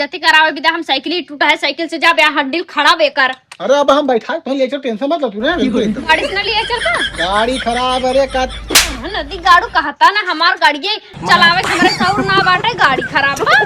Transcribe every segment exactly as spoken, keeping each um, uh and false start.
जति करावे बिदा हम साइकिल ही टूटा है, साइकिल से जाबे, हड्डी खड़ा बेकर। अरे अब हम बैठा के ले चल, tension मत लो तू रे, बिल्कुल एकदम। गाड़ी से ना लिए चल का? गाड़ी खराब, अरे का? हाँ, नदी गाड़ू कहता ना, हमार गाड़िये चलावे के हमरे सौर ना बाटे, गाड़ी खराब बा।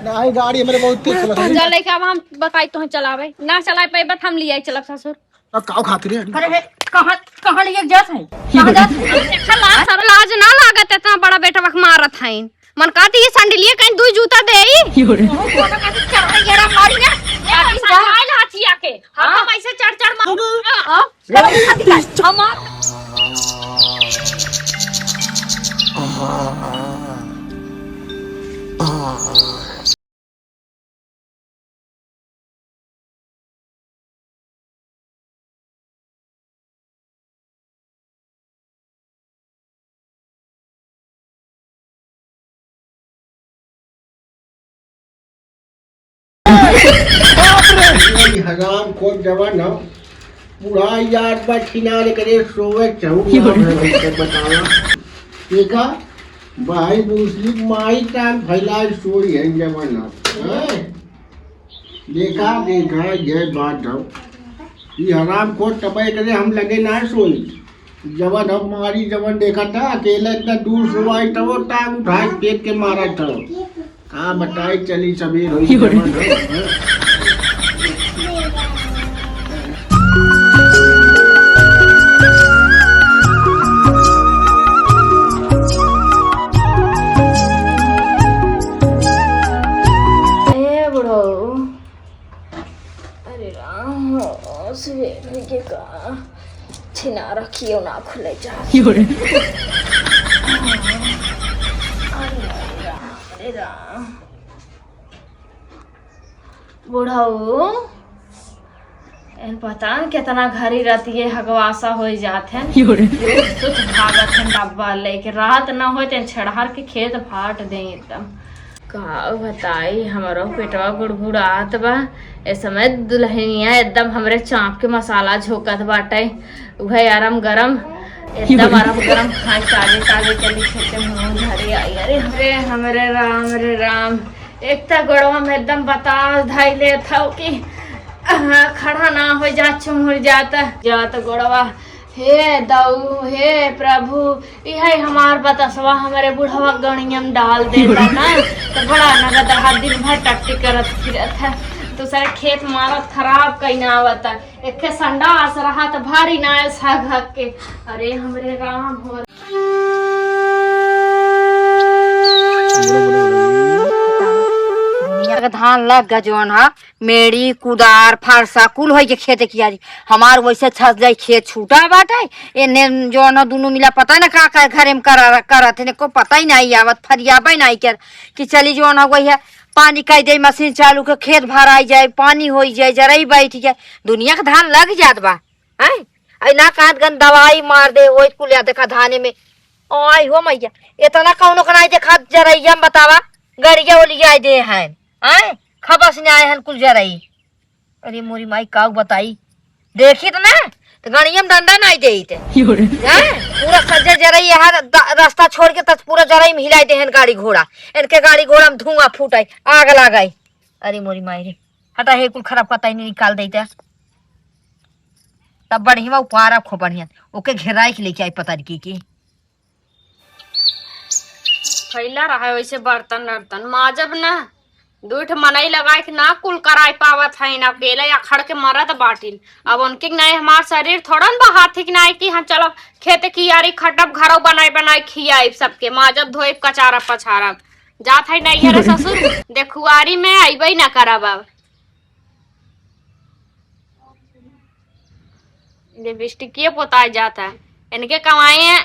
नहीं, गाड़ी हमरे बहुत तेज चलत है। जा लेके अब हम बताई तोहे चलावे, ना चलाए पाए बत हम लिए चलब ससुर। अब काव खातिर है? अरे हे, कहाँ, कहाँ लिए जात है? कहाँ जात है? देखा लाज, सब लाज ना लागत, इतना बड़ा बेटवा के मारत है। मन कहती ये सैंडलिया कहीं दुई जूता दे। चढ़ाई जरा मारी ना। ये तो साइकिल हाथी आके। हम, हाँ। हम ऐसे चढ़ चढ़ मार। हाँ। हाँ। हम हराम खोर जवान हो, बुढ़ा यार बा छिनार करे सोवे चहु ना भर भर बतावा। देखा, भाई दूसरी माई टांग फैला सोई है जवान हो। हैं? देखा, देखा, ये बात हो। ये हराम खोर तबे करे हम लगे ना सोई। जवन हम मारी, जवन देखा था, अकेला इतना दूर से आई, तब वो टांग उठाए, फेंक के मारा था। का बताई, चली सबेर होई, जवन हो, हाँ। ए बुढ़ऊ, अरे राम, सुबह के का छिना रखियो ना खुले जा। अरे राम, अरे राम। बुढ़ऊ, एन पता न केतना घरी रतिये हगवासा होइ जात है। सुत भागत है डब्बा लेके, रात न होय तेन छेड़हर के खेत फाट दे एकदम। का बताई, हमरो पेटवा गुड़गुड़ात बा। ए समय दुल्हनिया एकदम हमरे चाँप के मसाला झोंकत बाटे। उहे गरम गरम, एकदम गरम गरम खाई, ताजे ताजे चली खेते मुँह धरे आई। अरे हमरे, हमरे राम रे राम, एक त गोड़वा में एकदम बतास धई लेत हौ कि, अ, खड़ा ना होइ जा, चुमुर जात, जात गोड़वा। हे दऊ, हे प्रभु, इहे हमार बतसवा हमरे बुढ़वा गणिया में डाल देता ना, तो बड़ा नगद हाथ दिन भर टट्टी करत फिरत है। दूसरे खेत मारत खराब कहीं ना आवता। एक ठे संडास रहा तो भारी ना आए साग हक के। अरे हमरे राम हो। धान लग गा जौन हा, मेड़ी, कुदार, फरसा, कुल होई के खेत कियारी। हमार वैसे छस जाई, खेत छूटा बाटे। एने जौन ह दुनू मिला पता न का, का घरे में करा, करत है, को पता ही नहीं आवत, फरियाबे नहीं कर कि चली जौन ह वही है, पानी कई दे, मशीन चालू के, खेत भराई जाए, पानी होई जाए, जरई बैठ जाए, दुनिया के धान लग जात बा। हैं? आई ना कहत गन दवाई मार दे, होई कुल या देखा धाने में। आई हो मैया, इतना कौनो के नहीं देखा जरैया में बतावा, गड़िया ओलिया दे हैं। हैं? खबस नहीं आए हैं कुल जरई। अरे मोरी माई, काऊ बताई, देखित ना, तो गड़िया में डंडा नहीं देइत। योरे। हैं? पूरा सज्जे जरई यहाँ द-, रास्ता छोड़ के तब पूरा जरई में हिलाई दे हैं गाड़ी घोड़ा। इनके गाड़ी घोड़ा में धुआं फूटाई, आग लगाई। अरे मोरी माई रे, हटा हे कुल खराब पता ही नहीं निकाल देइत। तब बढ़िया उपारा खो बढ़िया, ओके घेराई के लेके आई पता नहीं की, की। फैला रहा है वैसे बर्तन नर्तन माजब ना, दुइ ठे मनई लगाए के ना कुल कराए पावत है, ना अकेले अखड़ के मरत बाटिन। अब उनके नहीं हमार शरीर थोड़न बा हाथी के नाई कि हम चलब खेत कियारी खटब घरो बनाए बनाए खियाइब सबके, माजब धोइब कचारब पछारब। जात है नैहरे ससुर, देखुआरी में अइबे ना करब अब। लिपस्टिकिए पोताए जात है। इनके कमाए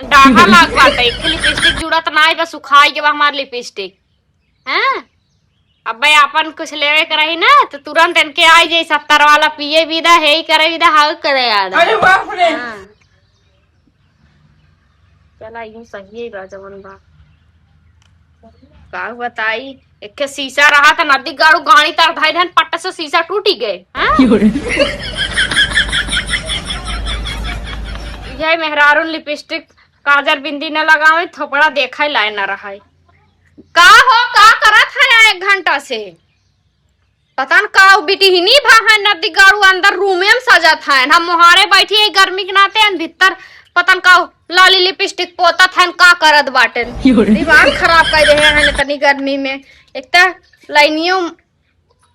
डाढ़ा लाग बाटे। एक लिपस्टिक जुड़त ना है, बस सुखाई के बा हमार लिपस्टिक। हैं? अबे अपन कुछ लेवे के रही ना, तो तुरंत इनके आई जाई सत्तर वाला पिए विदा, हे ही करे विदा, हाउ करे याद। अरे बाप रे। हाँ। चला, यूं सही बा जवन बा। का बताई, एक ठे शीशा रहा था, नदी गाड़ू गाड़ी तर धाई धन पट्टा से शीशा टूटी गए। हाँ? यही मेहरारून लिपस्टिक, काजर, बिंदी न लगावे, थोपड़ा देखाई लाए न रहाई। का हो, का करत है? एक घंटा से। पता न का बिटिहिनी भा है, नदी गाड़ू अंदर रूमे में सजत है, हम मोहारे बैठी है गर्मी के नाते, अन भीतर पता न का लाली लिपस्टिक पोतत है, का करत बाटेन। दिमाग खराब कर दे है इतनी गर्मी में। एक तो लाइनियों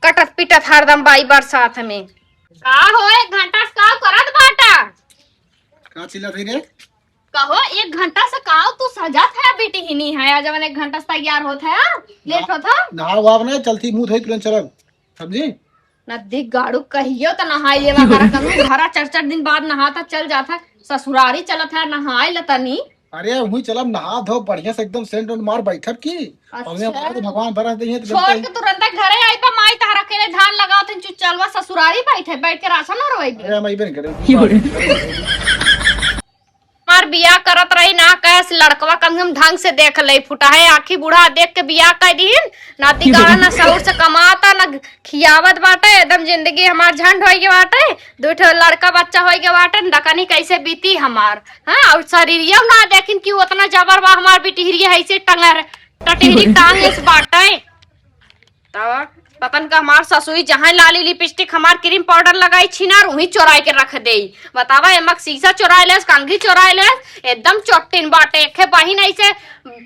कटत पिटत हरदम बाई बरसात में। का हो, एक घंटा से का करत बाटा? का चिल्लात है रे? कहो, एक घंटा से काव तू सजत है, बिटिहिनी है, जवन एक घंटा से तैयार होत है, लेट होत है। नहाव वाव ना, चलती मुंह धोई तुरंत चलब, समझी? नदी गाड़ू कहियो त नहाई लेवा करा करू, घरा चार चार दिन बाद नहाता चल जाता, ससुरारी चलत है, नहाई लतनी। अरे वहीं चलब, नहा धो बढ़िया से एकदम सेंट वेंट मार बैठब की। अच्छा। अबे हमारे तो भगवान बरस दे हैं तो छोड़ के तुरंत घरे आई बा, माई तहरा अकेले धान लगावत हैं, चुप चलवा ससुरारी बैठे, बैठ के राशन और वही। अरे हम अइबे नहीं करे। हमार बियाह करत रही ना, कहे से लड़कवा कम से कम ढंग से देख ले, फुटा है आँखी बूढ़ा देख के बियाह कर दीन, नाती गाड़ा ना सहूर से कमाता, ना खियावत बाटे, एकदम जिंदगी हमार झंड होई के बाटे, दू ठो लड़का बच्चा होई के बाटे, न दकनी कैसे बीती हमार, हाँ, और शरीरिया ना देखिन कि उतना जबर बा हमार बिटिहरिया है से टंगर, टटिहरी टांग इस बाटे। तब पतन का हमार ससुई जहाँ लाली लिपस्टिक हमार क्रीम पाउडर लगाई छिनार उही चोराई के रख देई। बतावा, एमक शीशा चोराई लेस, कंघी चोराई लेस, एकदम चोट्टिन बाटे। एखे बहिन ऐसे,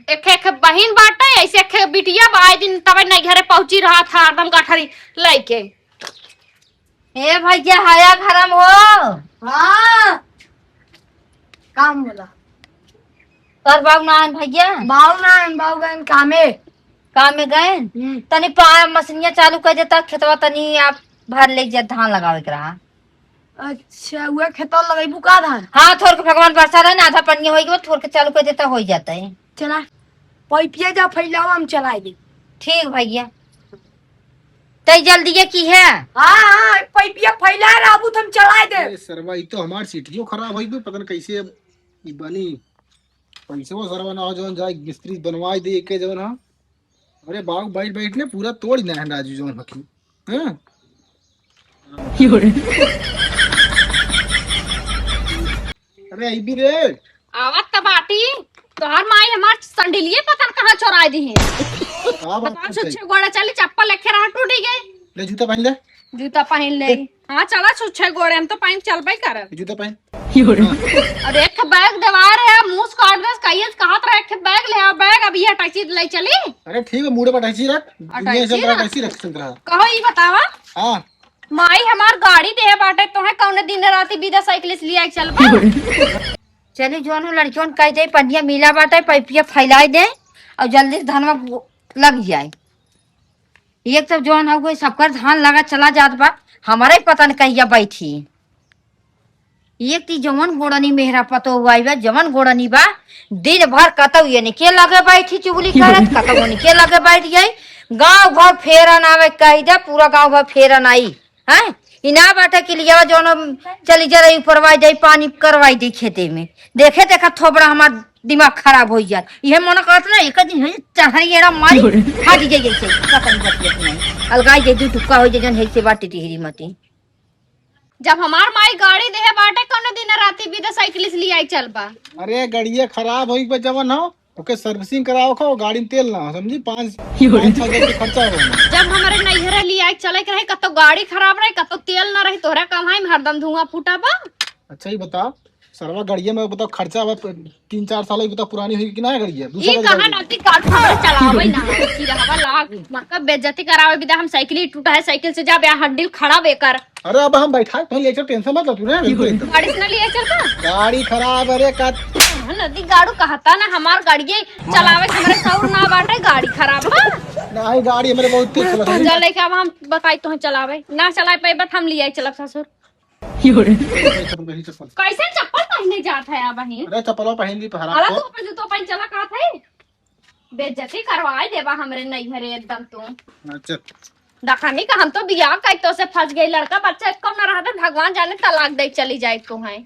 एखे, एखे बहिन बाटे, ऐसे एखे बिटिया बा, आए दिन तबे नहीं घरे पहुँची रहा था, एकदम गठरी लइके। ए भैया, हया घरम हो? हाँ। काम बोला। तोर बाऊ ना आन भैया? बाऊ ना आन, बाऊ गएन कामे। कामे गएन? हम्म। तनी पा-, मशीनिया चालू कर देता, खेतवा तनी आप भर ले जा, धान लगावे के रहा। अच्छा, उहे खेतवा लगइबू का धान? हाँ, थोर के भगवान बरसा रहे ना, आधा पनिया होई के बाद थोर के चालू कर देता, होई जाता है। चला, पैपिया जा फैलावा, हम चलाए दे। ठीक भैया। तै जल्दिए की है? हाँ, हाँ, पैपिया फैलाए रहबू त हम चलाए दे। अरे सरवा, ई तो हमार सीटियो खराब होई गई, पता न कैसे अब ई बनी। पैसे वो सरवा ना हो जवन जाए मिस्त्री बनवाए दे एके जवन, हाँ। अरे बाबू, बैठ बैठ ने पूरा तोड़ ना है राजू जवन हकी। हाँ? अरे अइबी रे। आवत त बाटी, तोहार माई हमार संडिलिये पता न कहाँ चोराए दी है। का बात भगवान करत है? सुच्छे गोड़ा चली, चप्पल एखे रहा टूटी गई। ले जूता पहन ले। जूता पहन ले। ए। हाँ, चला सुच्छे गोड़े, हम तो पहन चलबे करब। जूता पहन। अब एक ठे बैग देवा रहे, मुंह से काट दे, कहिए से कहत रहे, एक ठे बैग ले आ, बैग, अब ये अटैची ले चली। अरे ठीक है, मूड़े पर अटैची रख। दुनिया अटैची चल रहा, रख। अटैची रख, चल रहा। कहो, ई बतावा। हाँ। माई हमार गाड़ी देहे बाटे, तोहे कौने दिन राती बिदा साइकिल से लिया के चलबा? चली, जौन हो लड़कियों कह दे, पनिया मिला बाटे, पैपिया फैलाए दे और जल्दी से धनवा लग जाए। एक तो जौन हो गई, सबकर धान लगा चला जात बा, हमारे पता न कहिया बैठी। एक ती जवन गोड़नी मेहरा पतो हुआ बा, जवन गोड़नी बा, दिन भर कतौ ये निके लगे बैठी चुगली करत, कतौ निके लगे बैठ जाई। गाँव भर फेरन आवे कह दे, पूरा गाँव भर फेरन आई। हैं? ई ना बाटे कि लियावा जौन चली जा रही, उपरवाई जाई, पानी करवाई दे खेते में। देखे देखा थोबड़ा हमार दिमाग खराब हो जात। इहे मन कहत ना, एक दिन है चढ़ाई एड़ा मारी, फाट जाई जैसे, पता नहीं बतियत नहीं। अलगाई जाई, दू टुक्का हो जाई, जौन है से बाटे टिहरी मती। जब हमार माई गाड़ी देहे बाटे, कौनो दिन राती बिदा साइकिल से लियाई चलबा। अरे, गड़िया खराब होई बा जवन हो, ओके सर्विसिंग कराओ खो, गाड़ी में तेल ना हो, समझी? पाँच, पाँच छह हजार के खर्चा हो। जब हमारे नैहरे लियाई चले के रहे, कतो गाड़ी खराब रहे, कतो तेल ना रही, तोहरा कमाई में हरदम धुआं फूटा बा। अच्छा, ये बता, सरवा गड़िया में बताओ खर्चा बा, तीन चार साल की बताओ पुरानी हुई कि ना गड़िया? दूसरा ई गाड़ी कहाँ गड़िया। नाती काट खबर चलावे ना, की रहवा लाग, मक्का बेइज्जती करावे बिदा, हम साइकिल ही टूटा है, साइकिल से जा बे, हड्डी खड़ा बेकर। अरे अब हम बैठा, कहीं ले चल, टेंशन मत लो तू ना, बिल्कुल एकदम। गाड़ी से ना लिए चल का? गाड़ी खराब, अरे का हाँ, नदी गाड़ू कहता ना, हमार गाड़िये चलावे के हमरे सौर ना बाटे, गाड़ी खराब बा। नहीं, गाड़ी हमारे बहुत तेज चलत है। जा लेके अब हम बताई तोहे चलावे, ना चलाए पाई बत हम लिए चलब ससुर। चप्पल पहन, चप्पल। कैसन चप्पल पहने जात है अब बहिन? अरे चप्पलो पहन ली, पहरा अला को। तू अपन जूतो पहन चला कहत है? बेइज्जती करवाए देबा हमरे नैहरे एकदम तू। अच्छा। दखनी का हम तो बियाह कर तो से फंस गई, लड़का बच्चा एको न रहते, भगवान जाने तलाक दे चली जाए तू है।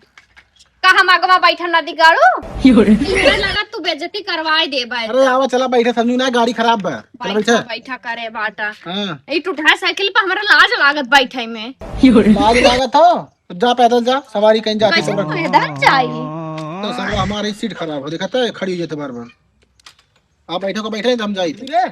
का हम अगवा बैठा नदी गाड़ू? इहे लगा तू बेइज्जती करवाए देबा। अरे आवा चला बैठे समझू ना, गाड़ी खराब बा। चला बैठा, बैठा। बैठा करे बाटा। हाँ। ई टूटा साइकिल पे हमरा लाज लागत बैठे में। लाज लागत हो? तो जा पैदल जा, सवारी कहीं जाके कैसे सब रख। पैदल जाई? तो सब हमारी सीट खराब हो, देखा तो खड़ी हो जाते बार बार। आप बैठो को बैठे, हम जाई थे। रे,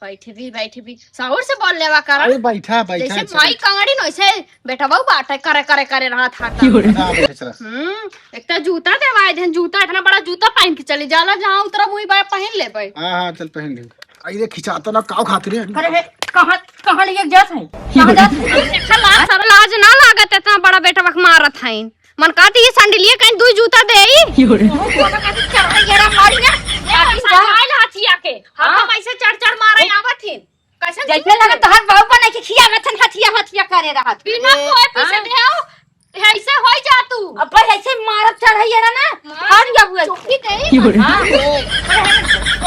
बैठबी, बैठबी, सौर से बोल लेवा करा। अरे बैठा, बैठा, जैसे अच्छा, माई बैठा। कंगड़ी न, वैसे बेटवा बाटे करे, करे, करे रहत हाथ। हाँ, बैठा, चला। हम्म, एक तो जूता देवाए देन, जूता, इतना बड़ा जूता पहन के चली जाला, जहाँ उतरा मुई बाय पहन लेबे। हाँ, हाँ, चल पहन ले। आई रे, खिंचाता ना, काव खातिर है? अरे हे, कहाँ, कहाँ लिए जात है? कहाँ जात है? देखा लाज, सब लाज ना लागत, इतना बड़ा बेटवा के मारत है। मन कहती ये सैंडलिया कहीं दुई जूता देई। ओहो, कोना का चढ़ा गेरा मारी ना। काटी सा। संभाल हथिया के। हम हाँ। तो ऐसे चढ़ चढ़ मारे आवत हिन। कैसे जैसे लगा तोहर बहू बने के खियावत हन, हथिया हथिया करे रहत। बिना कोई पीछे हाँ। देहो, ऐसे होई जा तू। अब भाई ऐसे मारत चढ़ाई है ना, मार। हट जाबू। चुप्पी दे। हाँ।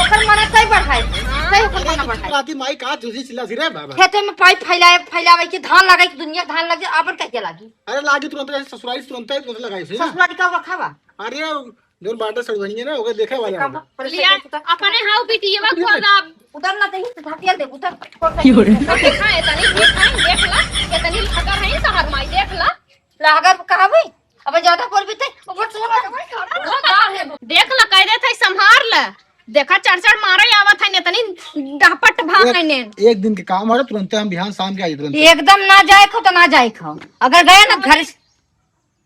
ओकर मना तय बढ़ाई। तय ओकर मना बढ़ाई। राती माई का झूठी चिल्ला सी रे बाबा। खेते में पाइप फैलाए, फैलावे के धान लगाई, दुनिया धान लगे, अपन कैसे लागी? अरे लागी तुरंत, ऐसे ससुरारी से तुरंत, तुरंत लगाई से ना। ससुरारी का रखा बा? अरे, जोन बाटे सड़वनिया ना, ओके देखे वाला कब? बा। लिया, अपने हाउ बिटिया को ला। उधर ना देही, तो ढकेल दे, उधर। क्यों रे? देखा, इतनी भीड़ है, देख ला, इतनी लहगर है शहर में, देख ला। लहगर कहाँ भाई? अब ज्यादा बोल भी ते, वो तो देख ला, कह देते, संभाल ले। देखा, चढ़ चढ़ मारे आवत है, इतनी डहपट भाग एक, है ने। एक दिन के काम है, तुरंते हम बिहान शाम के आई तुरंते। एकदम ना जाए खो तो ना जाए खो। अगर गए ना घर से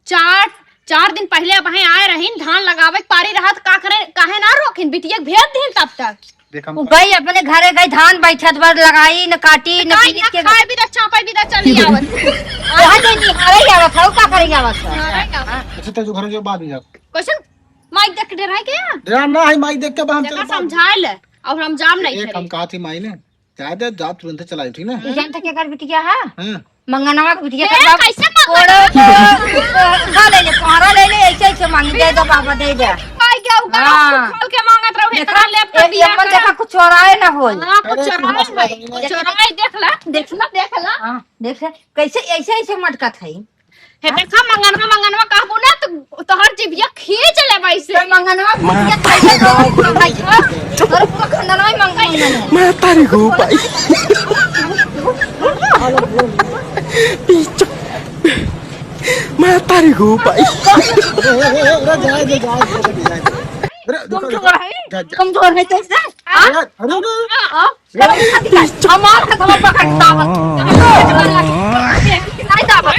चार, चार दिन पहिले अब हैं आए रहीन, धान लगावे के पारी रहत, का करे, काहे ना रोकिन, बिटिया के भेज दीन तब तक। देख हम उ गई अपने घरे गई, धान बैठत बर लगाई, न काटी, न काई बीनी ना के खाए भी तो चापा भी तो चली आवत। कहाँ जाई निहारे ही आवत है, का करे ही आवत है? निहारे ही आवत। हाँ। अच्छा, तो जो घर जो बाद में जाओ। कैसन माइक देख के डराए के? डरा ना है, माइक देख के अब हम देखा चल पाएंगे। समझाए ले, अब हम जाम नहीं एक हम करी। कहा थी माई ने, जाए दे, जा तुरंत चला जाओ, ठीक ना? ई जानते के कर बिटिया है? हाँ। मंगनवा के बिटिया ए, कर बाप। कैसे मंगनवा? ओड़ो, ओ, ओ, का ले ले, कोहरा ले ले, ऐसे, ऐसे मांगी, दे दो बाबा, दे दे। पाई गया, उ गला हाँ। खोल के मांगत रहो, देखा, इतना लेप ए, कर दिया अम्मा कर। देखा, कुछ चोराए ना होई। हाँ, कुछ अरे, चोराए कुछ नहीं, चोराए, देख ला, देख ला, देख ला। हाँ, देख ले, कैसे, ऐसे, ऐसे मटकत है। हे देखा, मंगनवा, मंगनवा कहबू ना, तो तोहर जिभिया खींच ले वैसे। तो मंगनवा खींच ले, खींच ले, खींच ले। और पूरा खानदानवा ही मंगनवा, मंगनवा। मैं तारी हो भाई। पीछे। मैं तारी हो भाई। अरे, अरे, अरे, अरे, जाए दे, जाए दे, जाए दे, जाए दे। अरे, देखो, कमजोर देखो। है? जा, जा। कमजोर है तो ऐसे? अरे, अरे, अरे। हाँ? हमार हाथवा पकड़ के दाबत। नहीं दाबत।